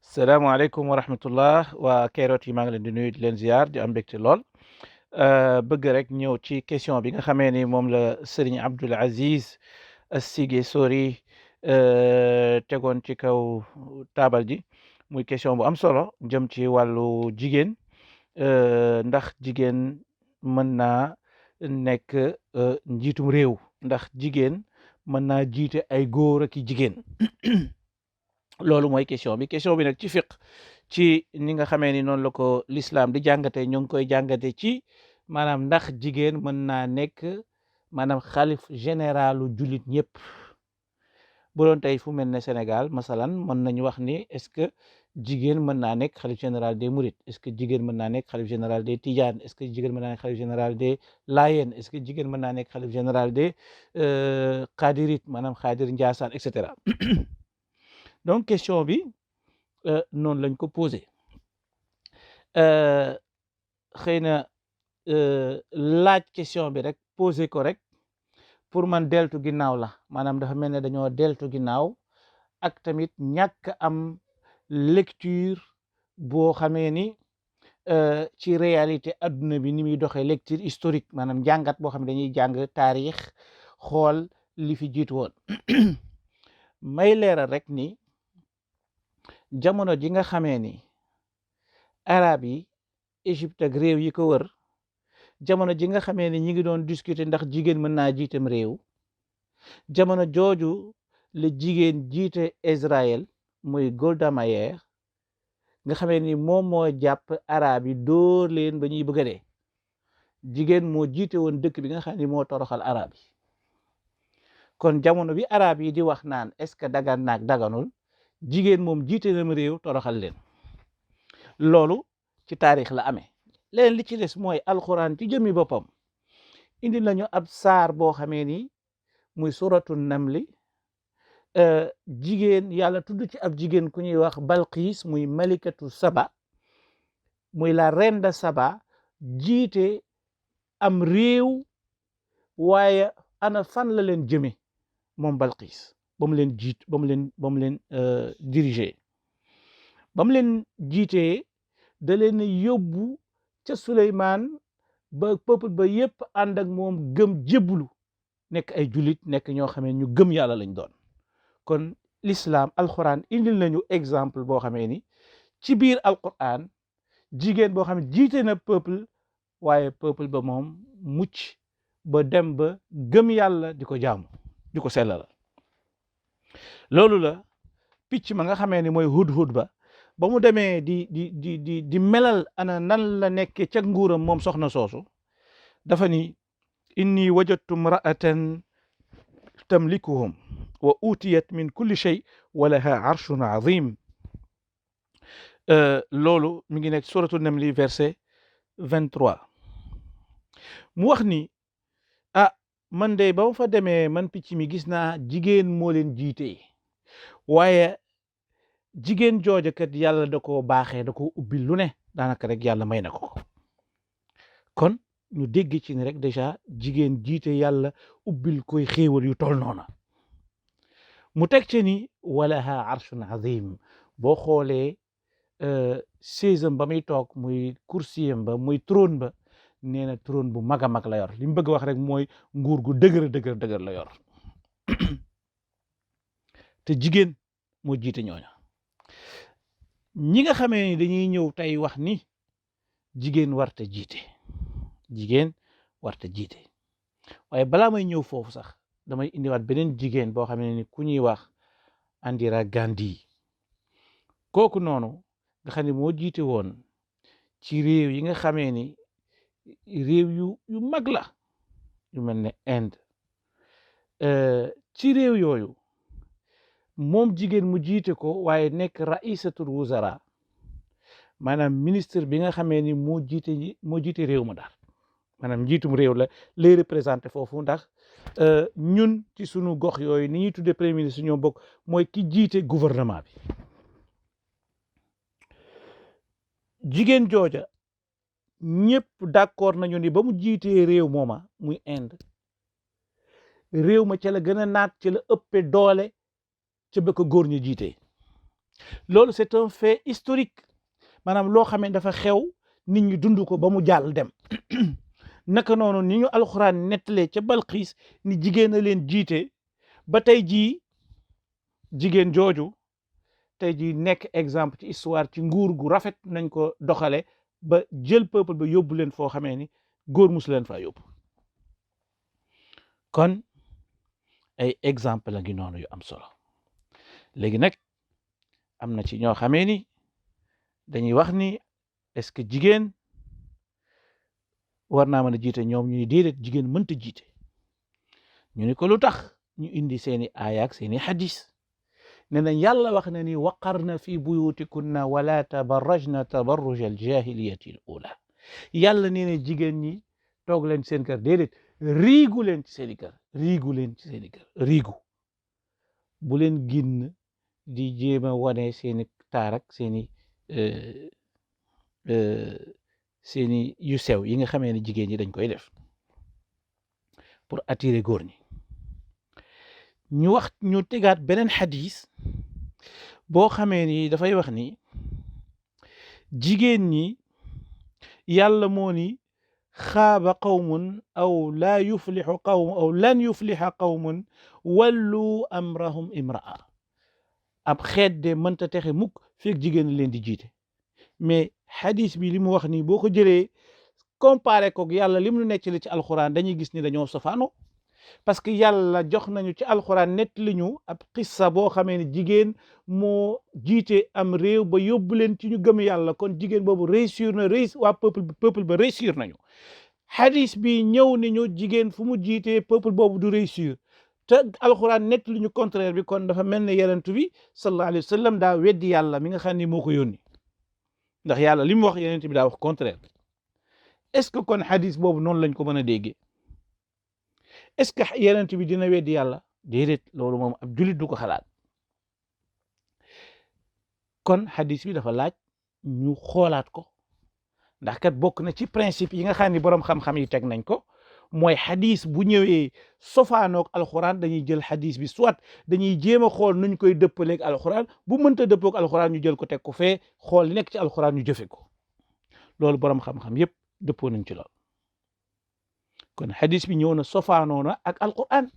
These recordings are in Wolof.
salaamaaleykum wa rahmatullah waa Kayroot yi maa ngi leen di nuyu di leen ziar di am mbégte lool bëgg rek ñëw ci question bi nga xamee ni moom la Serigne Abdoul Aziz Assige Sori tegoon ci kaw taabal ji muy question bu am solo jëm ci wàllu jigéen ndax jigéen mën naa nekk njiitum réew ndax jigéen mën naa jiite ay góor ak i jigéen loolu mooy question bi nag ci fiq ci ni nga xamee ni noonu la ko l'islam di jàngate ñu ngi koy jàngate ci maanaam ndax jigéen mën naa nekk maanaam xalif généralu jullit ñëpp bu doon tey fu mel ne Sénégal masalan mën nañu wax ni est-ce que jigéen mën naa nekk xalif général des Mourides est-ce que jigéen mën naa nekk xalif général des Tidiane est-ce que jigéen mën naa nekk xalif général des Layène est-ce que jigéen mën naa nekk xalif général des Qadirites maanaam Qadir Ndiassane et cetera donc question bi noonu lañ ko posé xëy na laaj question bi rek posé ko rek pour man deltu ginnaaw la maanaam dafa mel ne dañoo deltu ginnaaw ak tamit ñàkk am lecture boo xamee ni ci réalité adduna bi ni muy doxee lecture historique maanaam jàngat boo xam ne dañuy jàng taarix xool li fi jiitu woon may leeral rek ni jamono ji nga xamee ni arab yi Égypte ak réew yi ko wër jamono ji nga xamee ni ñi ngi doon discuter ndax jigéen mën naa jiitam réew jamono jooju la jigéen jiite Israël muy Golda Meir nga xamee ni moom moo jàpp arab yi dóor leen ba ñuy bëgg a dee jigéen moo jiite woon dëkk bi nga xam ne moo toroxal arab yi kon jamono bi arab yi di wax naan est-ce que dagan naag daganul jigéen moom jiite na réew toroxal leen loolu ci taarix la amee leen li ci des mooy alxuraan ci jëmmi boppam indi nañu ab saar boo xamee ni muy suratu namli jigéen yàlla tudd ci ab jigéen ku ñuy wax Balqiis muy malikatu Saba muy la reine de Saba jiite am réew waaye ana fan la leen jëme moom Balqiis ba mu leen jiit ba mu leen diriger ba mu leen jiitee da leen yóbbu ca Suleymaan ba peuple ba yépp ànd ak moom gëm jébbulu nekk ay jullit nekk ñoo xamee ñu gëm yàlla lañ doon kon l'islam alquran indil nañu exemple boo xamee ni ci biir alquran jigéen boo xam ne jiite na peuple waaye peuple ba moom mucc ba dem ba gëm yàlla di ko jaamu di ko sellal loolu la picc ma nga xamee ni mooy hudhud ba mu demee di melal ana nan la nekke ca nguuram moom soxna soosu dafa ni inni wajadtu imra'atan tamlikuhum wa utiyat min kulli shay wa laha arshun azim loolu mi ngi nekk suratu namli verset 23 mu wax ni man de ba ma fa demee man picc mi gis naa jigéen moo leen jiite waaye jigéen jooja kat yàlla da ko baaxee da ko ubbil lu ne daanaka rek yàlla may na ko kon ñu dégg ci ni rek déjà jigéen jiite yàlla ubbil koy xéewal yu tol noona mu teg ci ni walaha arshun azim boo xoolee séesam ba muy toog muy kursiyam ba muy trône ba nee na trône bu mag a mag la yor li mu bëgg wax rek mooy nguur gu dëgër la yor te jigéen moo jiite ñooña ñi nga xamee ni dañuy ñëw tey wax ni jigéen warta jiite waaye balaa may ñëw foofu sax damay indiwaat beneen jigéen boo xam ne ni ku ñuy wax Indira Gandhi kooku noonu nga xam ne moo jiite woon ci réew yi nga xamee ni réew yu mag la yu mel ne Inde ci réew yooyu moom jigéen mu jiite ko waaye nekk raisatul wuzara maanaam ministre bi nga xamee ni moo jiite réew ma daal maanaam njiitum réew la lay représenté foofu ndax ñun ci sunu gox yooyu ni ñuy tuddee premier ministre ñoo bokk mooy ki jiite gouvernement bi jigéen jooja ñëpp d'accord nañu ni ba mu jiitee réew mooma muy Inde réew ma ca la gën a naat ca la ëppe doole ca ba ko góor ñi jiitee loolu c'est un fait historique maanaam loo xamee dafa xew nit ñi dund ko ba mu jàll dem naka noonu ni ñu alxuraan nettalee ca Balxiis ni jigéen a leen jiite ba tey jii jigéen jooju tey jii nekk exemple ci histoire ci nguur gu rafet nañ ko doxale ba jël peuple ba yóbbu leen foo xamee ni góor mus leen faa yóbbu kon ay exemple la ngi noonu yu am solo léegi nag am na ci ñoo xamee ni dañuy wax ni est-ce que jigéen war naa mën a jiite ñoom ñu ni déedéet jigéen mënta jiite ñu ni ko lu tax ñu indi seeni aayaak seeni xadis ne nañ yàlla wax na ni waqarna fi buyutikunna wala tabarrajna tabarruj al jahiliyati al ula yàlla nee na jigéen ñi toog leen seen kër déedéet riigu leen ci seeni kër riigu leen ci seeni kër riigu bu leen ginn di jéem a wane seeni taarak seeni seeni yu sew yi nga xamee ne jigéen ñi dañ koy def pour attirer góor ñi ñu wax ñu tegaat beneen xadis boo xamee ni dafay wax ni jigéen ñi yàlla moo ni xaaba qawmun aw laa yuflixu qawm aw lan yuflixa qawmun wallu amrahum imraa ab xeet de mënta texe mukk fekk jigéen leen di jiite mais xadis bi li mu wax nii boo ko jëlee comparé ko yàlla li mu nekk ci alxuraan dañuy gis ni dañoo safaano parce que yàlla jox nañu ci alxuraan nett li ñu ab xissa boo xamee ne jigéen moo jiite am réew ba yóbbu leen ci ñu gëm yàlla kon jigéen boobu réussir na waa peuple ba réussir nañu xadis bi ñëw ni ñu jigéen fu mu jiitee peuple boobu du réussir te alxuraan nett li ñu contraire bi kon dafa mel ne yonent bi sallallahu alayhi wa sallam daa weddi yàlla mi nga xam ni moo ko yónni ndax yàlla li mu wax yonent bi daa wax contraire est-ce que kon xadis boobu noonu lañ ko mën a déggee est-ce que yonent bi dina weddi yàlla déedéet loolu moom ab jullit du ko xalaat kon xadis bi dafa laaj ñu xoolaat ko ndax kat bokk na ci principe yi nga xam ni boroom xam-xam yi teg nañ ko mooy xadis bu ñëwee sofaanoog alxuraan dañuy jël xadis bi soit dañuy jéem a xool nuñ koy dëppaleeg alxuraan bu mënta dëppoog alxuraan ñu jël ko teg ko fee xool li nekk ci alxuraan ñu jëfe ko loolu boroom xam-xam yépp dëppoo nañ ci lool kon xadis bi ñëw na sofaanoo na ak alxuraan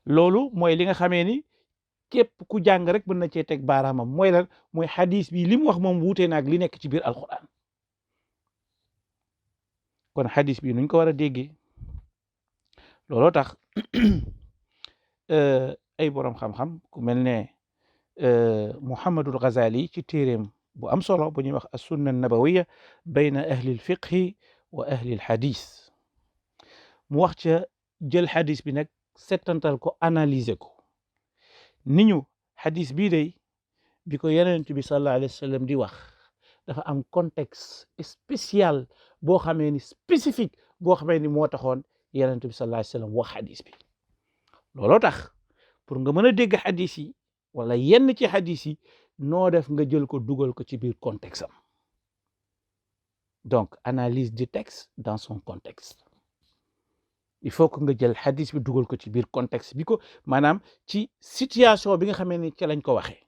loolu mooy li nga xamee ni képp ku jàng rek mën na cee teg baaraamam mooy lan mooy xadis bi li mu wax moom wuutee na ak li nekk ci biir alxuraan kon xadis bi nuñ ko war a déggee looloo tax ay boroom xam-xam ku mel ne Muhammadul Ghazali ci téeréem bu am solo bu ñuy wax as-sunna nabawiya bayna ahli al-fiqhi wa ahli al-hadis mu wax ca jël xadis bi nag settantal ko analyser ko ni ñu xadis bii day bi ko yonent bi sallallahu alayhi wa sallam di wax dafa am contexte spécial boo xamee ni spécifique boo xamee ni moo taxoon yonent bi sallallahu alayhi wa sallam wax xadis bi looloo tax pour nga mën a dégg xadis yi wala yenn ci xadis yi noo def nga jël ko dugal ko ci biir contexte am donc analyse du texte dans son contexte il faut que nga jël xadis bi dugal ko ci biir contexte bi ko maanaam ci situation bi nga xamee ni ca lañ ko waxee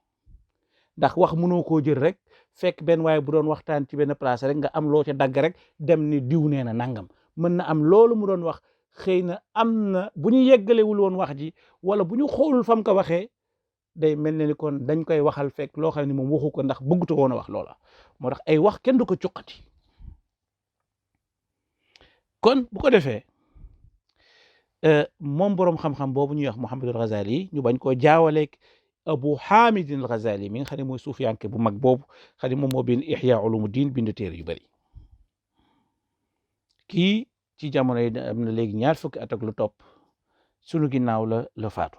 ndax wax mënoo koo jël rek fekk benn waaye bu doon waxtaan ci benn place rek nga am loo ca dagg rek dem ni diw nee na nangam mën na am loolu mu doon wax xëy na am na bu ñu yeggalewul woon wax ji wala bu ñu xoolul fam ko waxee day mel ne ni kon dañ koy waxal fekk loo xam ne moom waxu ko ndax bëggutu woon a wax loola moo tax ay wax kenn du ko cuqati kon bu ko defee moom boroom xam-xam boobu ñuy wax Muhammadul Ghazali ñu bañ koo jaawaleeg Abu Hamid al Ghazali mi nga xam ne mooy suufiyanke bu mag boobu xam ne moom moo bind Ihya Ulumuddin bind téere yu bari kii ci jamono yi am na léegi ñaar fukki at ak lu topp sunu ginnaaw la faatu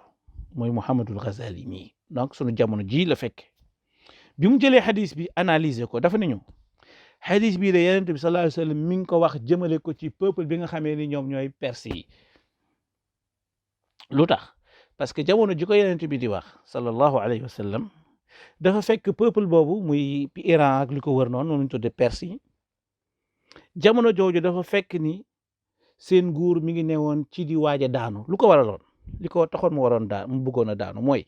mooy Muhammadul Ghazali mii donc sunu jamono ji la fekke bi mu jëlee xadis bi analyser ko dafa nañu xadis bii de yonent bi sallallahu alayhi wa sallam mi ngi ko wax jëmale ko ci peuple bi nga xamee ni ñoom ñooy perse yi lu tax parce que jamono ji ko yonent bi di wax sallallahu alayhi wa sallam dafa fekk peuple boobu muy Iran ak li ko wër noonu ñu tudde perse yi jamono jooju dafa fekk ni seen nguur mi ngi newoon ci di waaj a daanu lu ko waraloon li ko taxoon mu bëggoon a daanu mooy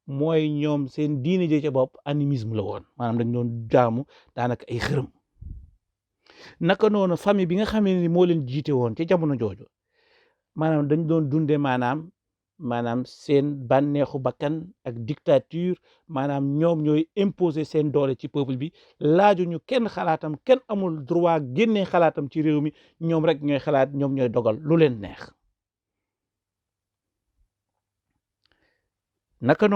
mooy ñoom seen diine ji ca bopp animisme la woon maanaam dañ doon jaamu daanaka ay xërëm naka noonu famille bi nga xamee ni moo leen jiite woon ci jamono jooju maanaam dañ doon dunde maanaam seen bànneexu bakkan ak dictature maanaam ñoom ñooy imposer seen doole ci peuple bi laajuñu kenn xalaatam kenn amul droit génnee xalaatam ci réew mi ñoom rek ñooy xalaat ñoom ñooy dogal lu leen neex naka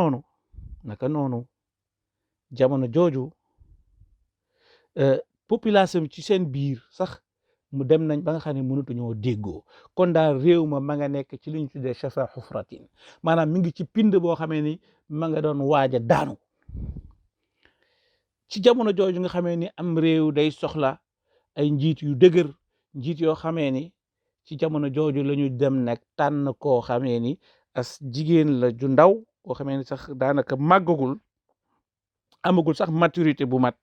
noonu jamono jooju population bi ci seen biir sax mu dem nañ ba nga xam ne mënatuñoo déggoo kon daal réew ma nga nekk ci li ñu tuddee shafa xufratin maanaam mi ngi ci pind boo xamee ni ma nga doon waaj a daanu ci jamono jooju nga xamee ni am réew day soxla ay njiit yu dëgër njiit yoo xamee ni ci jamono jooju la ñu dem nag tànn koo xamee ni as jigéen la ju ndaw koo xamee ni sax daanaka amagul sax maturité bu mat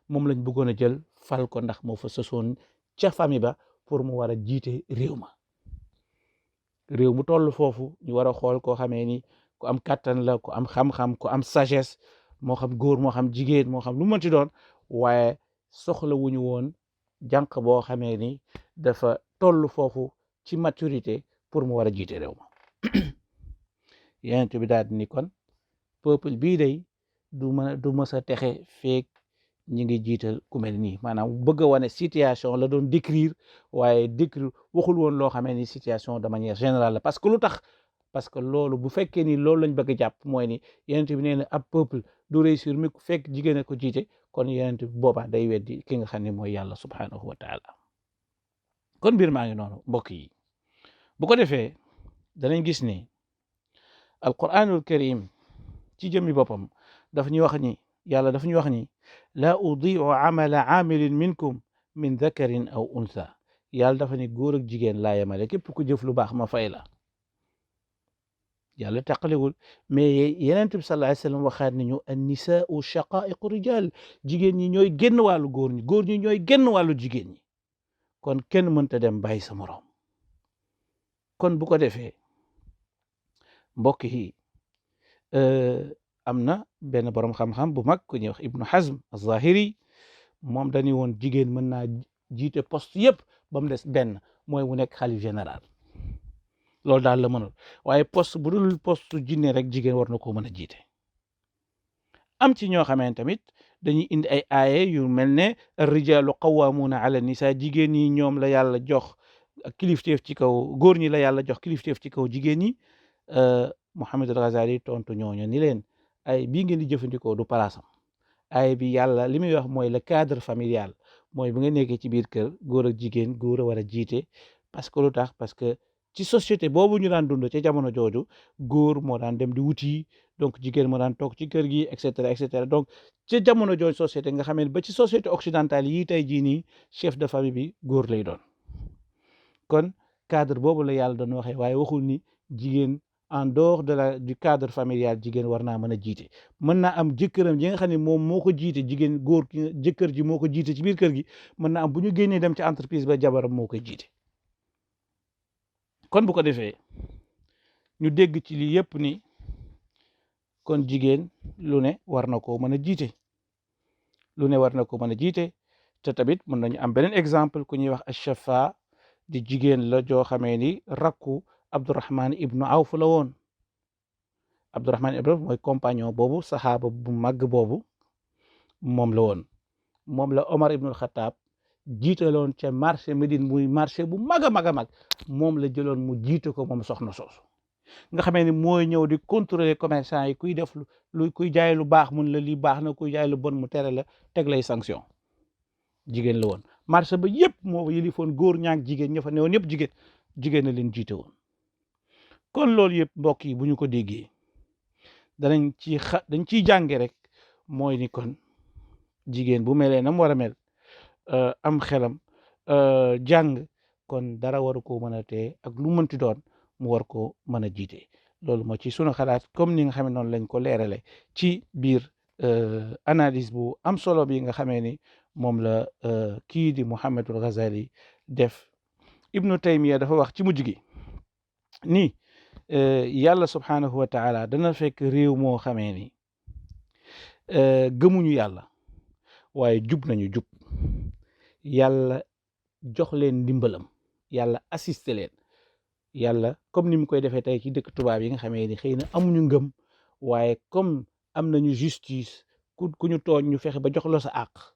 moom lañ bëggoon a jël fal ko ndax moo fa sosoon ca famille ba pour mu war a jiite réew mu toll foofu ñu war a xool koo xamee ni ku am kàttan la ku am xam-xam ku am sagesse moo xam góor moo xam jigéen moo xam lu mën ci doon waaye soxla wuñu woon jànq boo xamee ni dafa toll foofu ci maturité pour mu war a jiite réew ma yonent bi daal ni kon peuple bii day du mës a texe feek ñi ngi jiital ku mel nii maanaam bëgg a wane situation la doon décrire waaye décrire waxul woon loo xamee ni situation de manière générale la parce que lu tax parce que loolu bu fekkee ni loolu lañ bëgg a jàpp mooy ni yonent bi nee na ab peuple du réussir mi fekk jigéen a ko jiite kon yonent bi boobaa day weddi ki nga xam ne mooy yàlla subhanahu wa taala kon mbir maa ngi noonu mbokk yi bu ko defee danañ gis ni alquranul karim ci jëmmi boppam daf ñuy wax ni yàlla daf ñuy wax ni la udiu amala amilin minkum min dhakarin aw untha yàlla dafa ni góor ak jigéen laa yemale képp ku jëf lu baax ma fay la yàlla taqalewul mais yenent bi sallallahu alayhi wasallam waxaat nañu an nisaau shaqaiqu rijal jigéen ñi ñooy génn wàllu góor ñi ñooy génn wàllu jigéen ñi kon kenn mënta dem bàyyi sa moroom kon bu ko defee mbokk yi am na benn borom xam-xam bu mag ku ñuy wax Ibnu Hazm az-Zahiri moom dañuy woon jigéen mën naa jiite poste yëpp ba mu des benn mooy mu nekk xalif général loolu daal la mënul waaye poste bu dul poste jinne rek jigéen war na koo mën a jiite am ci ñoo xamee tamit dañuy indi ay aaye yu mel ne ar-rijaalu qawwaamuuna ala nisaa jigéen ñi ñoom la yàlla jox kilifteef ci kaw góor ñi la yàlla jox kilifteef ci kaw jigéen ñi Muhammad al-Ghazali tontu ñooñu ni leen ay bii ngeen di jëfandikoo du palaasam ay bi yàlla li muy wax mooy le cadre familial mooy bu nga nekkee ci biir kër góor ak jigéen góor a war a jiite parce que lu tax parce que ci société boobu ñu daan dund ca jamono jooju góor moo daan dem di wuti donc jigéen moo daan toog ci kër gi et cetera donc ca jamono jooju société nga xamee ba ci société occidentale yi tey jii nii chef de famille bi góor lay doon kon cadre boobu la yàlla doon waxee waaye waxul ni jigéen en dehors du cadre familial jigéen war naa mën a jiite mën naa am jëkkëram ji nga xam ne moom moo ko jiite jigéen góor ki jëkkër ji moo ko jiite ci biir kër gi mën naa am bu ñu génnee dem ci entreprise ba jabaram moo koy jiite kon bu ko defee ñu dégg ci lii yëpp ni kon jigéen lu ne war na koo mën a jiite te tamit mën nañu am beneen exemple ku ñuy wax Ash-Shafa di jigéen la joo xamee ni rakku Abdurrahman ibnu Awf la woon Abdurrahman ibnu Awf mooy compagnon boobu saxaaba bu màgg boobu moom la woon moom la Omar ibnul Xataab jiitaloon ca marché Médine muy marché bu mag a mag a mag moom la jëloon mu jiite ko moom soxna soosu nga xamee ni mooy ñëw di contrôler commerçant yi kuy def kuy jaay lu baax mun la lii baax na kuy jaay lu bon mu tere la teg lay sanction jigéen la woon marché ba yëpp moo yilifoon góor ñaak jigéen ña fa newoon yëpp jigéen na leen jiite woon kon loolu yëpp mbokk yi bu ñu ko déggee dañ ciy jànge rek mooy ni kon jigéen bu melee na mu war a mel am xelam jàng kon dara waru ko mën a tee ak lu mënti doon mu war ko mën a jiite loolu moo ci sunu xalaat comme ni nga xam ne noonu lañ ko leerale ci biir analyse bu am solo bi nga xamee ni moom la kii di Muhammadul Ghazali def Ibnu Taymiya dafa wax ci mujj gi ni yàlla subhanahu wa taala dana fekk réew moo xamee ni gëmuñu yàlla waaye jub nañu jub yàlla jox leen ndimbalam yàlla assisté leen yàlla comme ni mu koy defee tey ci dëkk tubaab yi nga xamee ni xëy na amuñu ngëm waaye comme am nañu justice ku ñu tooñ ñu fexe ba jox la sa àq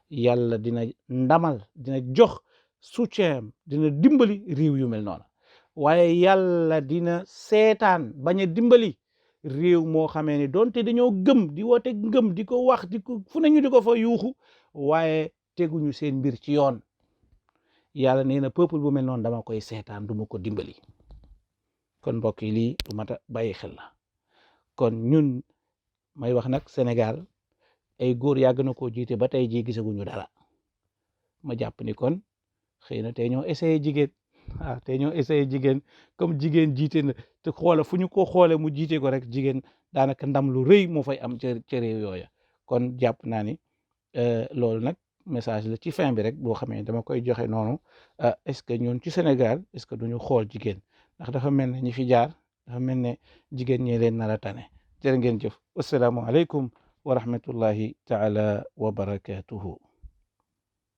yàlla dina ndamal dina jox soutien dina dimbali réew yu mel noonu waaye yàlla dina seetaan bañ a dimbali réew moo xamee ni donte dañoo gëm di woote ngëm di ko wax di ko fu nañu di ko fa yuuxu waaye teguñu seen mbir ci yoon yàlla nee na peuple bu mel noonu dama koy seetaan du ma ko dimbali kon mbokk yi lii du mat a bàyyi xel la kon ñun may wax nag Sénégal ay góor yàgg na koo jiite ba tey jii gisaguñu dara ma jàpp ni kon xëy na tey ñoo essayé jigéen tey ñoo essayé jigéen comme jigéen jiite na te xoole fu ñu ko xoole mu jiite ko rek jigéen daanaka ndam lu rëy moo fay am ca réew yooya kon jàpp naa ni loolu nag message la ci fin bi rek boo xamee dama koy joxe noonu est-ce que ñun ci Sénégal est-ce que duñu xool jigéen ndax dafa mel ne ñi fi jaar dafa mel ne jigéen ñi leen nar a tane jërë ngeen jëf assalaamu aleykum wa rahmatullahi taala wa barakatuhu